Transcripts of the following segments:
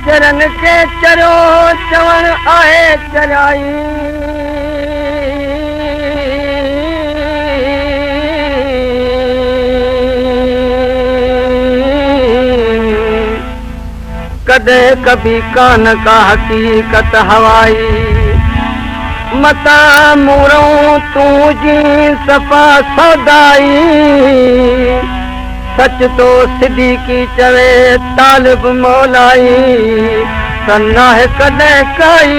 چرن کي چريو چوڻ آهي چريائي. ڪڏهن ڪبي ڪانه ڪا حقيقت هوائي. متان مورئون تون جي صفا سودائي. سچ ٿو صديقي چوي طالب مولائي. ته ناهي ڪڏهن ڪائي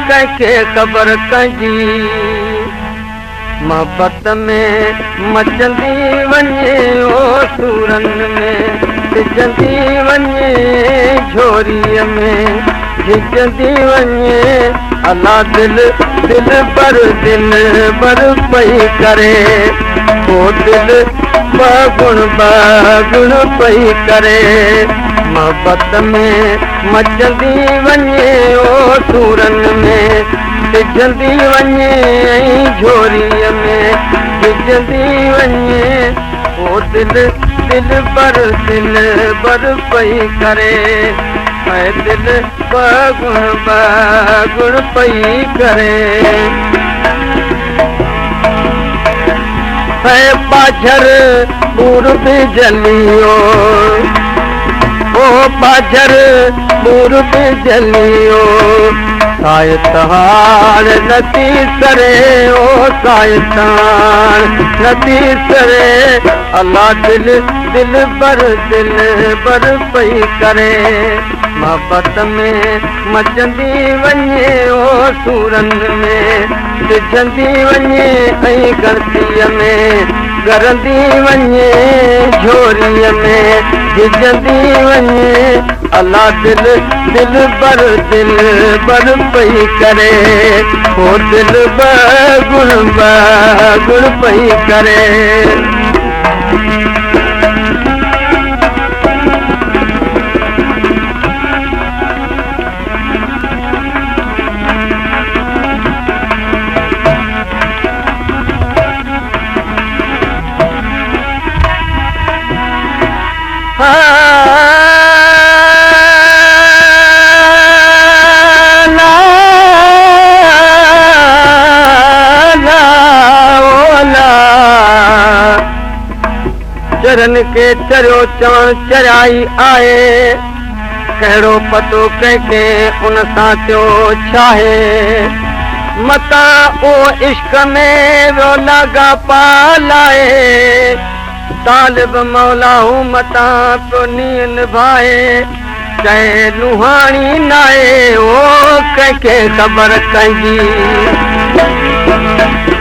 ڪنهن کي خبر ڪنهن جي. محبت ۾ مچندي وڃي او سورن ۾ سجندي وڃي جهوريءَ ۾ جهجندي وڃي. الا دل دل بر دل بر پئي ڪري او دل ٻه گڻ پئي ڪري. محبت ۾ مچندي وڃي او سورن ۾ سجندي وڃي جهوريءَ ۾ جهجندي وڃي. او دل دل بر دل بر پئي ڪري ۽ دل ٻه گڻ پئي ڪري. ۽ ٻاجهر ٻور به جليو او ٻاجهر ٻور به جليو. سايت هاڻ نٿي سري او سايت هاڻ نٿي سري. الا دل دل بر دل بر پئي ڪري. محبت ۾ مچندي وڃي او سورن ۾ سجندي وڃي ۽ ڳڻتيءَ ۾ ڳرندي وڃي جهوريءَ ۾ جهجندي وڃي. الا دل دل بر دل بر پئي ڪري او دل ٻه گڻ پئي ڪري. چرن کي چريو چوڻ چريائي آهي. ڪهڙو پتو ڪنهن کي ان سان ٿيو ڇاهي. متان اهو عشق ۾ ويو لاڳاپا لائي. طالب مولا هو متان پيو نينهن نڀائي. چئي لهاڻي ناهي او ڪنهن کي خبر ڪنهن جي.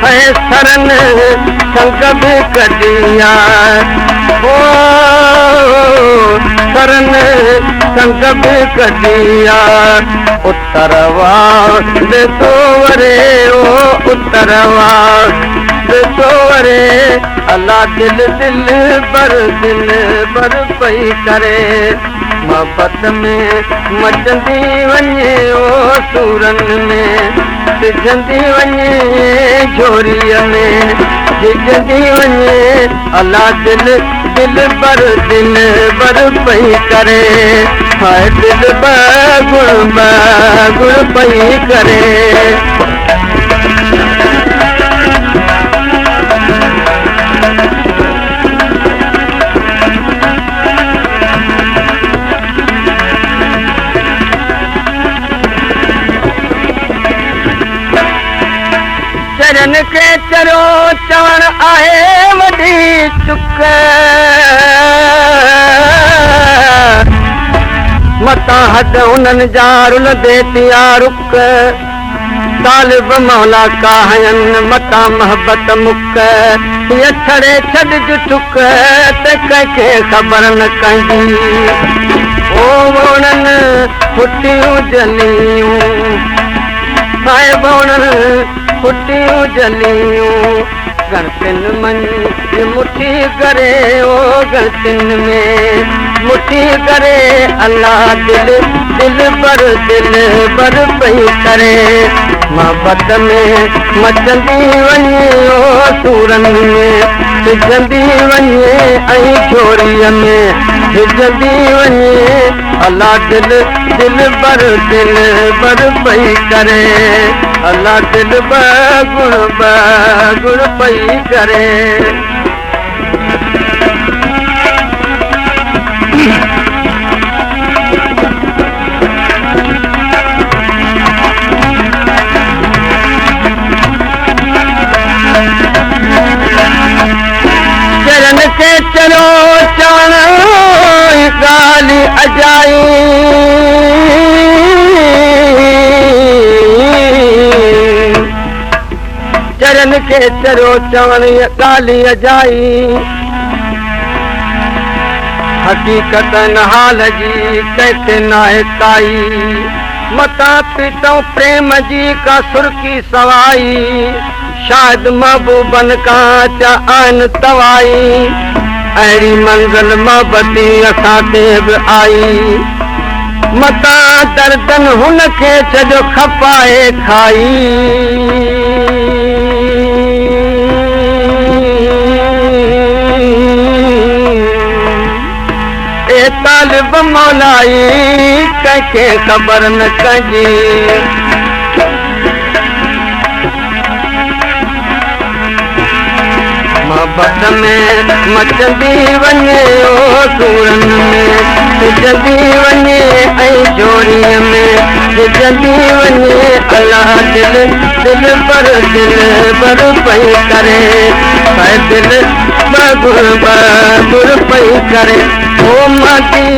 ۽ سرن سنگ به ڪڍي آ او سرن سنگ به ڪڍي آ. اتر وا وري او اتر وا وري. الا دل دل بر دل بر پئي ڪري. محبت ۾ مچندي وڃي او سورن ۾ سجندي وڃي جهوريءَ ۾ جهجندي وڃي. الا دل دل بر دل بر پئي ڪري. هاءِ دل ٻه گڻ پئي ڪري. چرن کي چريو چوڻ آهي وڏي چڪ. متان حد انهن جا رلندي ٿيا رڪ. طالب مولا ڪاهين متان محبت مڪ. هيءَ ڇڙي ڇڏج ٺڪ ته ڪنهن کي خبر نه ڪنهن جي. او وڻن ڦٽيون جليون هاءِ وڻن ڦٽيون جليون. ڳڻتين منجهه مٺي ڪري او ڳڻتين ۾ مٺي ڪري الله دل دلبر دلبر پئي ڪري. محبت ۾ مچندي وڃي او سورن ۾ سجهندي وڃي ۽ جهوريءَ ۾ جهجندي وڃي الله دل دلبر دلبر پئي ڪري. الله دل ٻه گڻ ٻه گڻ پئي ڪري. چرن کي چريو چوڻ ڳالهه اجائي. چرن کي چريو چوڻ ڳالهه اجائي. حقيقت نه حال جي ڪنهن کي ناهي ڪائي. متان پيتئون پريم جي ڪا سرڪي سوائي. شايد محبوبن کان چا آهن توائي. اهڙي منزل محبتي اسان تي به آئي. متان دردن هن کي ڇڏيو کپائي کائي. اي طالب مولائي ڪنهن کي خبر نه ڪنهن جي. محبت ۾ مچندي وڃي او سورن ۾ سجهندي وڃي ۽ جهوريءَ ۾ جهجندي وڃي الله دل دلبر دلبر پئي ڪري. ۽ دل ٻه گڻ ٻه گڻ پئي ڪري. او مادي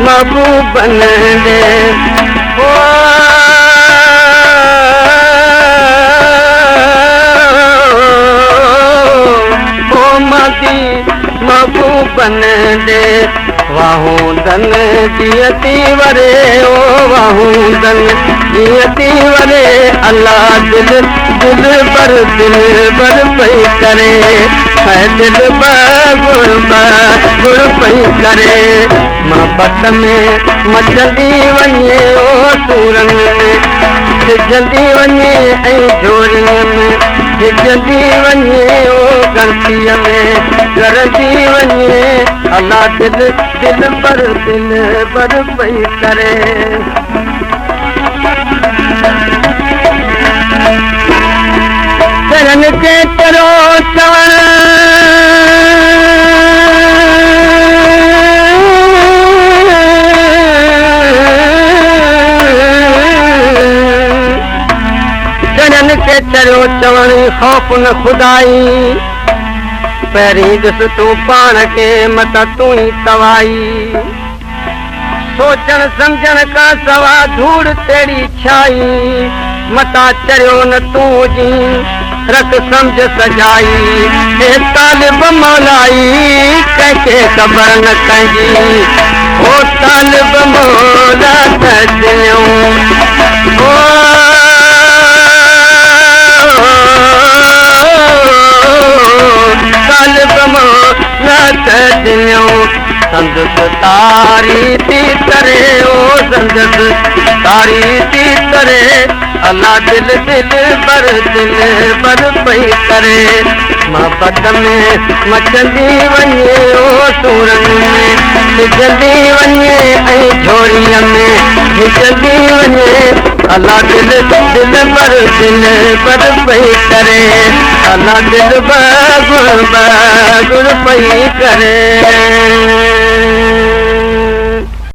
محبوبن ڏي او او مادي محبوبن ڏي واهوندن جيئن ٿي وري او واهوندن جيئن ٿي وري. الله دل دلبر دلبر پئي ڪري. ۽ دل ٻه گڻ ٻه گڻ پئي ڪري. محبت ۾ مچندي وڃي او سورن ۾ سجهندي وڃي ۽ جهوريءَ ۾ جهجندي وڃي او ڳڻتيءَ ۾ ڳرندي وڃي الله دل دلبر دلبر پئي ڪري. چرن کي چريو چوڻ چرن کي چريو چوڻ خوف نه خدائي. پهرين ڏس تون پاڻ کي متان تون ئي توائي. سوچڻ سمجهڻ کان سوا ڌوڙ تهڙي ڇائي. متان چريو نه تون هجين رک سمجهه سجائي. هي طالب مولائي ڪنهن کي خبر نه ڪنهن جي. او طالب مولا ته ڏنئون او طالب مولا ته ڏنئون سندس تاري ٿي تري او سندس تاري ٿي تري. الله دل دلبر دلبر پئي ڪري. محبت ۾ مچندي وڃي او سورن ۾ سجهندي وڃي ۽ جهوريءَ ۾ جهجندي وڃي الله دل دلبر دلبر پئي ڪري. الله دل ٻه گڻ ٻه گڻ پئي ڪري.